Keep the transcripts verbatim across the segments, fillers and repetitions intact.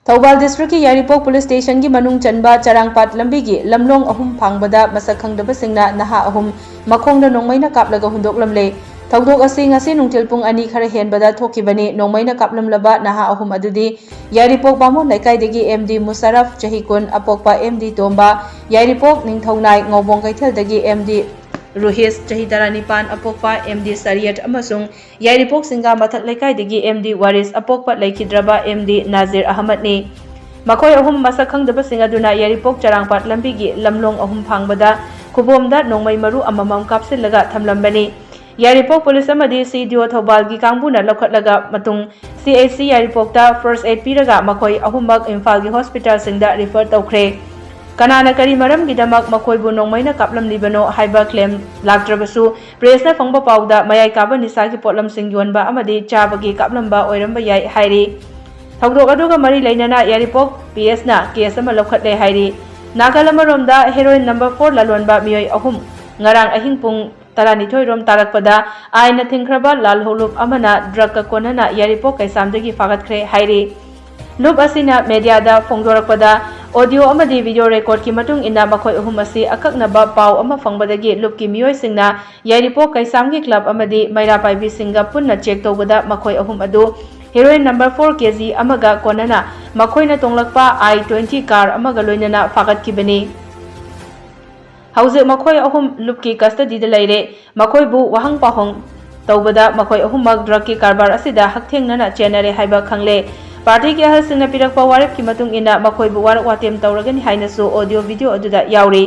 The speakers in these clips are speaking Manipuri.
ꯊꯧꯕꯥꯜ ꯗꯤꯁꯇ꯭ꯔꯤꯛꯀꯤ ꯌꯥꯏꯔꯤꯄꯣꯛ ꯄꯨꯂꯤꯁ ꯁ꯭ꯇꯦꯁꯟꯒꯤ ꯃꯅꯨꯡ ꯆꯟꯕ ꯆꯔꯥꯡꯄꯥꯠ ꯂꯝꯕꯤꯒꯤ ꯂꯝꯂꯣꯡ ꯑꯍꯨꯝ ꯐꯥꯡꯕꯗ ꯃꯁꯛ ꯈꯪꯗꯕꯁꯤꯡꯅ ꯅꯍꯥ ꯑꯍꯨꯝ ꯃꯈꯣꯡꯗ ꯅꯣꯡꯃꯩꯅ ꯀꯥꯞꯂꯒ ꯍꯨꯟꯗꯣꯛꯂꯝꯂꯦ꯫ ꯊꯧꯗꯣꯛ ꯑꯁꯤ ꯉꯁꯤ ꯅꯨꯡꯊꯤꯜ ꯄꯨꯡ ꯑꯅꯤ ꯈꯔ ꯍꯦꯟꯕꯗ ꯊꯣꯛꯈꯤꯕꯅꯤ꯫ ꯅꯣꯡꯃꯩꯅ ꯀꯥꯞꯂꯝꯂꯕ ꯅꯍꯥ ꯑꯍꯨꯝ ꯑꯗꯨꯗꯤ ꯌꯥꯏꯔꯤꯄꯣꯛ ꯕꯥꯃꯣꯟ ꯂꯩꯀꯥꯏꯗꯒꯤ ꯑꯦꯝ ꯗꯤ ꯃꯨꯁꯥꯔꯐ, ꯆꯍꯤ ꯀꯨꯟ, ꯑꯄꯣꯛꯄ ꯑꯦꯝ ꯗꯤ ꯇꯣꯝꯕ, ꯌꯥꯏꯔꯤꯄꯣꯛ ꯅꯤꯡꯊꯧꯅꯥꯏ ꯉꯧꯕꯣꯡ ꯀꯩꯊꯦꯜꯗꯒꯤ ꯑꯦꯝ ꯗꯤ ꯔꯨꯍꯤꯁ, ꯆꯍꯤ ꯇꯔꯥꯅꯤꯄꯥꯟ, ꯑꯄꯣꯛꯄ ꯑꯦꯝ ꯗꯤ ꯁꯔꯤꯌꯠ ꯑꯃꯁꯨꯡ ꯌꯥꯏꯔꯤꯄꯣꯛ ꯁꯤꯡꯒꯥ ꯃꯊꯛ ꯂꯩꯀꯥꯏꯗꯒꯤ ꯑꯦꯝ ꯗꯤ ꯋꯥꯔꯤꯁ, ꯑꯄꯣꯛꯄ ꯂꯩꯈꯤꯗ꯭ꯔꯕ ꯑꯦꯝ ꯗꯤ ꯅꯥꯖꯤꯔ ꯑꯍꯃꯗꯅꯤ꯫ ꯃꯈꯣꯏ ꯑꯍꯨꯝ ꯃꯁꯛ ꯈꯪꯗꯕꯁꯤꯡ ꯑꯗꯨꯅ ꯌꯥꯏꯔꯤꯄꯣꯛ ꯆꯔꯥꯡꯄꯥꯠ ꯂꯝꯕꯤꯒꯤ ꯂꯝꯂꯣꯡ ꯑꯍꯨꯝ ꯐꯥꯡꯕꯗ ꯈꯨꯕꯣꯝꯗ ꯅꯣꯡꯃꯩ ꯃꯔꯨ ꯑꯃꯃꯝ ꯀꯥꯞꯁꯤꯜꯂꯒ ꯊꯝꯂꯝꯕꯅꯤ꯫ ꯌꯥꯏꯔꯤꯄꯣꯛ ꯄꯨꯂꯤꯁ ꯑꯃꯗꯤ ꯁꯤ ꯗꯤ ꯑꯣ ꯊꯧꯕꯥꯜꯒꯤ ꯀꯥꯡꯕꯨꯅ ꯂꯧꯈꯠꯂꯒ ꯃꯇꯨꯡ ꯁꯤ ꯑꯩꯆ ꯁꯤ ꯌꯥꯏꯔꯤꯄꯣꯛꯇ ꯐꯥꯔꯁ ꯑꯦꯗ ꯄꯤꯔꯒ ꯃꯈꯣꯏ ꯑꯍꯨꯝꯃꯛ ꯏꯝꯐꯥꯜꯒꯤ ꯍꯣꯁꯄꯤꯇꯥꯜꯁꯤꯡꯗ ꯔꯤꯐꯔ ꯇꯧꯈ꯭ꯔꯦ꯫ ꯀꯅꯥꯅ ꯀꯔꯤ ꯃꯔꯝꯒꯤꯗꯃꯛ ꯃꯈꯣꯏꯕꯨ ꯅꯣꯡꯃꯩꯅ ꯀꯥꯞꯂꯝꯂꯤꯕꯅꯣ ꯍꯥꯏꯕ ꯀ꯭ꯂꯦꯝ ꯂꯥꯛꯇ꯭ꯔꯕꯁꯨ, ꯄ꯭ꯔꯦꯁꯅ ꯐꯪꯕ ꯄꯥꯎꯗ ꯃꯌꯥꯏ ꯀꯥꯕ ꯅꯤꯁꯥꯒꯤ ꯄꯣꯠꯂꯝꯁꯤꯡ ꯌꯣꯟꯕ ꯑꯃꯗꯤ ꯆꯥꯕꯒꯤ ꯀꯥꯞꯂꯝꯕ ꯑꯣꯏꯔꯝꯕ ꯌꯥꯏ ꯍꯥꯏꯔꯤ꯫ ꯊꯧꯗꯣꯛ ꯑꯗꯨꯒ ꯃꯔꯤ ꯂꯩꯅꯅ ꯌꯥꯏꯔꯤꯄꯣꯛ ꯄꯤ ꯑꯦꯁꯅ ꯀꯦꯁ ꯑꯃ ꯂꯧꯈꯠꯂꯦ ꯍꯥꯏꯔꯤ꯫ ꯅꯥꯀꯜ ꯑꯃꯔꯣꯝꯗ, ꯍꯦꯔꯣꯏꯟ ꯅꯝꯕꯔ ꯐꯣꯔ ꯂꯂꯣꯟꯕ ꯃꯤꯑꯣꯏ ꯑꯍꯨꯝ ꯉꯔꯥꯡ ꯑꯍꯤꯡ ꯄꯨꯡ ꯇꯔꯥꯅꯤꯊꯣꯏ ꯔꯣꯝ ꯇꯥꯔꯛꯄꯗ ꯑꯥꯏꯟꯅ ꯊꯤꯡꯈ꯭ꯔꯕ ꯂꯥꯜꯍꯧꯂꯨꯞ ꯑꯃꯅ ꯗ꯭ꯔꯒꯀ ꯀꯣꯟꯅꯅ ꯌꯥꯏꯔꯤꯄꯣꯛ ꯀꯩꯁꯥꯝꯗꯒꯤ ꯐꯥꯒꯠꯈ꯭ꯔꯦ ꯍꯥꯏꯔꯤ꯫ ꯂꯨꯞ ꯑꯁꯤꯅ ꯃꯦꯗꯤꯌꯥꯗ ꯐꯣꯡꯗꯣꯔꯛꯄꯗ, ꯑꯣꯗꯤꯑꯣ ꯑꯃꯗꯤ ꯚꯤꯗꯤꯑꯣ ꯔꯦꯀꯣꯔꯗꯀꯤ ꯃꯇꯨꯡ ꯏꯟꯅ ꯃꯈꯣꯏ ꯑꯍꯨꯝ ꯑꯁꯤ ꯑꯀꯛꯅꯕ ꯄꯥꯎ ꯑꯃ ꯐꯪꯕꯗꯒꯤ ꯂꯨꯞꯀꯤ ꯃꯤꯑꯣꯏꯁꯤꯡꯅ ꯌꯥꯏꯔꯤꯄꯣꯛ ꯀꯩꯁꯥꯝꯒꯤ ꯀ꯭ꯂꯕ ꯑꯃꯗꯤ ꯃꯩꯔꯥ ꯄꯥꯏꯕꯤꯁꯤꯡꯒ ꯄꯨꯟꯅ ꯆꯦꯛ ꯇꯧꯕꯗ ꯃꯈꯣꯏ ꯑꯍꯨꯝ ꯑꯗꯨ ꯍꯦꯔꯣꯏꯟ ꯅꯝꯕꯔ ꯐꯣꯔ ꯀꯦ ꯖꯤ ꯑꯃꯒ ꯀꯣꯟꯅꯅ ꯃꯈꯣꯏꯅ ꯇꯣꯡꯂꯛꯄ ꯑꯥꯏ ꯇ꯭ꯋꯦꯟꯇꯤ ꯀꯥꯔ ꯑꯃꯒ ꯂꯣꯏꯅꯅ ꯐꯥꯒꯠꯈꯤꯕꯅꯤ꯫ ꯍꯧꯖꯤꯛ ꯃꯈꯣꯏ ꯑꯍꯨꯝ ꯂꯨꯞꯀꯤ ꯀꯁꯇꯗꯤꯗ ꯂꯩꯔꯦ꯫ ꯃꯈꯣꯏꯕꯨ ꯋꯥꯍꯪ ꯄꯥꯎꯍꯪ ꯇꯧꯕꯗ ꯃꯈꯣꯏ ꯑꯍꯨꯝꯃꯛ ꯗ꯭ꯔꯒꯀꯤ ꯀꯔꯕꯥꯔ ꯑꯁꯤꯗ ꯍꯛꯊꯦꯡꯅꯅ ꯆꯦꯟꯅꯔꯦ ꯍꯥꯏꯕ ꯈꯪꯂꯦ꯫ ꯄꯥꯔꯇꯤꯒꯤ ꯑꯍꯜꯁꯤꯡꯅ ꯄꯤꯔꯛꯄ ꯋꯥꯔꯦꯞꯀꯤ ꯃꯇꯨꯡ ꯏꯟꯅ ꯃꯈꯣꯏꯕꯨ ꯋꯥꯔꯛ ꯋꯥꯇꯦꯝ ꯇꯧꯔꯒꯅꯤ ꯍꯥꯏꯅꯁꯨ ꯑꯣꯗꯤꯑꯣ ꯚꯤꯗꯤꯑꯣ ꯑꯗꯨꯗ ꯌꯥꯎꯔꯤ꯫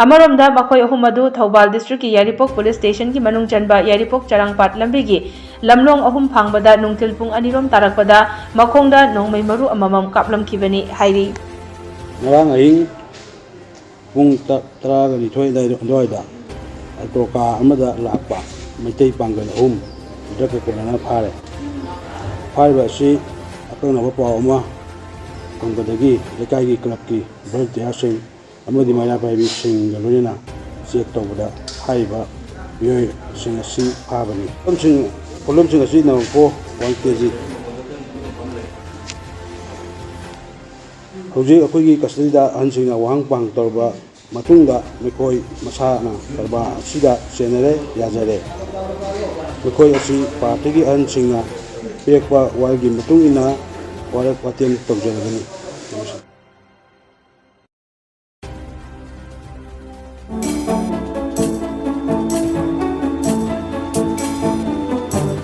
ꯑꯃꯔꯣꯝꯗ, ꯃꯈꯣꯏ ꯑꯍꯨꯝ ꯑꯗꯨ ꯊꯧꯕꯥꯜ ꯗꯤꯁꯇ꯭ꯔꯤꯛꯀꯤ ꯌꯥꯏꯔꯤꯄꯣꯛ ꯄꯨꯂꯤꯁ ꯁ꯭ꯇꯦꯁꯟꯒꯤ ꯃꯅꯨꯡ ꯆꯟꯕ ꯌꯥꯏꯔꯤꯄꯣꯛ ꯆꯔꯥꯡꯄꯥꯠ ꯂꯝꯕꯤꯒꯤ ꯂꯝꯂꯣꯡ ꯑꯍꯨꯝ ꯐꯥꯡꯕꯗ ꯅꯨꯡꯊꯤꯜ ꯄꯨꯡ ꯑꯅꯤꯔꯣꯝ ꯇꯥꯔꯛꯄꯗ ꯃꯈꯣꯡꯗ ꯅꯣꯡꯃꯩ ꯃꯔꯨ ꯑꯃꯃꯝ ꯀꯥꯞꯂꯝꯈꯤꯕꯅꯤ ꯍꯥꯏꯔꯤ꯫ ꯉꯔꯥꯡ ꯑꯍꯤꯡ ꯄꯨꯡ ꯇ-, ꯇꯔꯥꯒ ꯅꯤꯊꯣꯏ ꯑꯗꯨꯋꯥꯏꯗ, ꯑꯗꯨꯋꯥꯏꯗ ꯑꯣꯇꯣ ꯀꯥꯔ ꯑꯃꯗ ꯂꯥꯛꯄ ꯃꯩꯇꯩ ꯄꯥꯡꯒꯜ ꯑꯍꯨꯝ ꯗ꯭ꯔꯒꯀ ꯀꯣꯟꯅꯅ ꯐꯥꯔꯦ꯫ ꯐꯥꯔꯤꯕ ꯑꯁꯤ ꯑꯀꯛꯅꯕ ꯄꯥꯎ ꯑꯃ ꯐꯪꯕꯗꯒꯤ ꯂꯩꯀꯥꯏꯒꯤ ꯀ꯭ꯂꯕꯀꯤ ꯚꯣꯂꯨꯟꯇꯤꯌꯥꯔꯁꯤꯡ ꯑꯃꯗꯤ ꯃꯩꯔꯥ ꯄꯥꯏꯕꯤꯁꯤꯡꯒ ꯂꯣꯏꯅꯅ ꯆꯦꯛ ꯇꯧꯕꯗ ꯍꯥꯏꯔꯤꯕ ꯃꯤꯑꯣꯏꯁꯤꯡ ꯑꯁꯤ ꯐꯥꯕꯅꯤ꯫ ꯄꯣꯠꯂꯝꯁꯤꯡ, ꯄꯣꯠꯂꯝꯁꯤꯡ ꯑꯁꯤ ꯅꯥꯎꯔꯤꯄꯣꯛ ꯋꯥꯟ ꯀꯦ ꯖꯤ꯫ ꯍꯧꯖꯤꯛ ꯑꯩꯈꯣꯏꯒꯤ ꯀꯁꯇꯗꯤꯗ ꯑꯍꯟꯁꯤꯡꯅ ꯋꯥꯍꯪ ꯄꯥꯡ ꯇꯧꯔꯕ ꯃꯇꯨꯡꯗ ꯃꯈꯣꯏ ꯃꯁꯥꯅ ꯀꯔꯕꯥꯔ ꯑꯁꯤꯗ ꯆꯦꯟꯅꯔꯦ, ꯌꯥꯖꯔꯦ꯫ ꯃꯈꯣꯏ ꯑꯁꯤ ꯄꯥꯔꯇꯤꯒꯤ ꯑꯍꯟꯁꯤꯡꯅ ꯄꯤꯔꯛꯄ ꯋꯥꯔꯦꯞꯀꯤ ꯃꯇꯨꯡ ꯏꯟꯅ ꯋꯥꯔꯦꯞ ꯋꯥꯇꯦꯝ ꯇꯧꯖꯔꯒꯅꯤ꯫